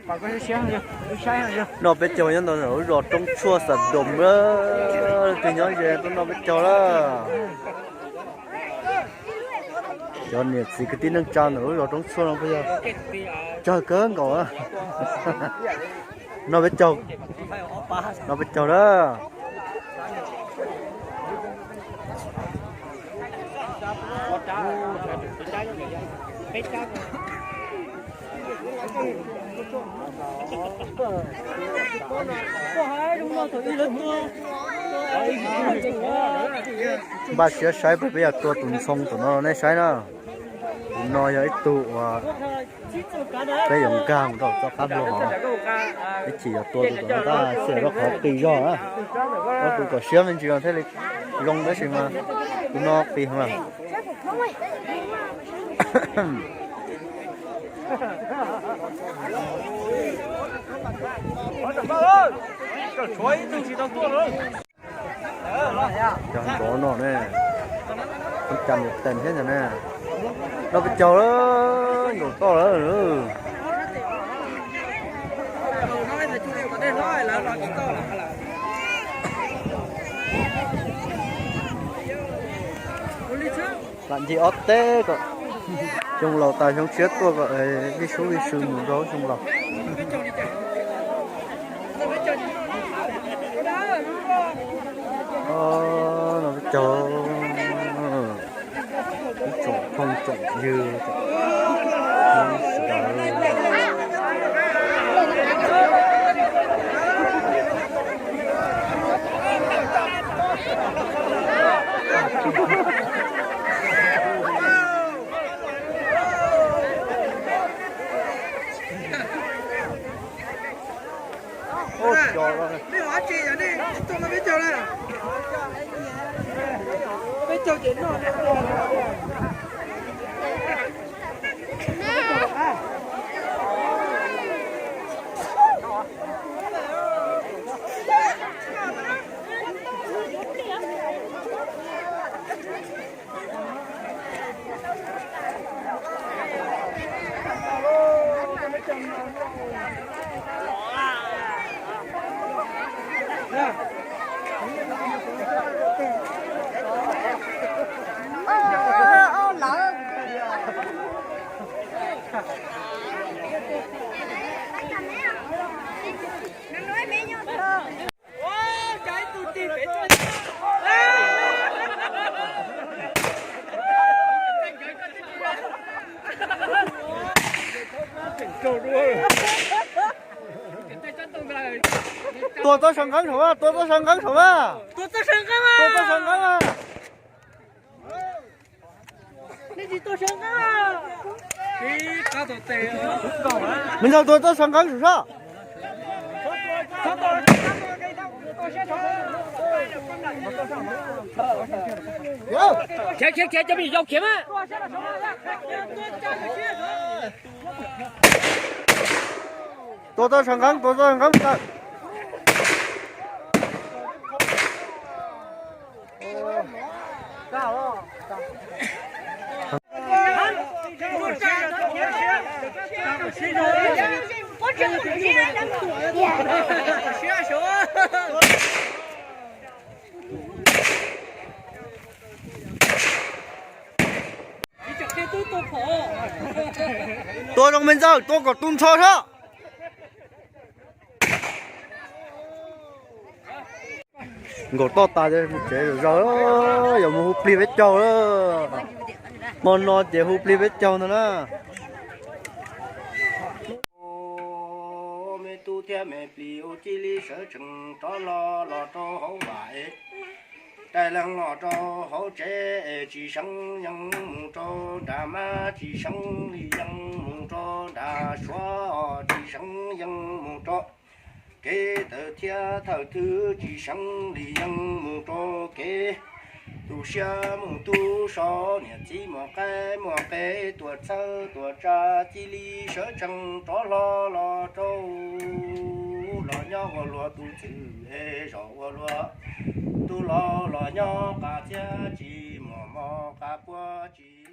Noj peb caug nyob ntawm lub zos Roob Tshuaj Xas Doos lawm, leej twg nyob ze tuaj noj peb caug lawm. Cov niam txiv kwv tij neej tsa ntawm lub zos Roob Tshuaj no puas yog tsawg kawg nkaus. Noj peb caug, noj peb caug lawm. Npaj siab saib puas peb yog tua tus ntxhoo tom no nej saib na. Tus no yog ib tug uas peb yuav nkag mus rau txoj qab hluas, ib chim yog tua tus tom no tab sis lub qhov qis zog na. Ob tug kom siab me ntsis thiaj li zoo tab sis mas tus no qis heev lawm. Cov nrov no ne, cas niam tes thiab ntag ne. Noj peb caug lawm, nkaum toj lawm. Lam ncig ob teb kom xyoo laus tas xyoo tshiab tuaj kom ib sub ib sw mus rau xyoo laus. Noj peb caug, ib tsoom phooj tsoom ywg sawv daws. Tua txoj saw nqeeb saum mas, tua txoj saw nqeeb saum mas. Tua txoj saw nqeeb mas. Me ntxawg, tua txoj saw nqeeb saum sab. Khiav, khiav, khiav, cov me nyuam yaus khiav mas. Tua txoj saw nqeeb, tua txoj saw nqeeb ntag. Tua zoo me ntxawg, tua kom tu nrho sab. Nkaum toj tas ces mus tsev zom zaws, yuav mus hu plig peb caug lawm. Hmo no ces hu plig peb caug ntag na. Me tub thiab me plig ua cia li sawv tsees rov hlo los rau hauv vam es, rais leeg los rau hauv tsev es tsis seev yees mus rau nram mab, tsis seev li yees mus rau nram suav, tsis seev yees mus rau kev tawm thiab thawj thwj, tsis seev li yees mus rau kev tu siab mus tu so. Niam txiv muaj qaib muaj qe, tuam txhawb tuam tsa, cia li sawv tsees rov hlo los rau, los nyob ua luag tus txwj es zov ua luag tus laus, los nyob qas txiab tsis muaj mov qas puab tsis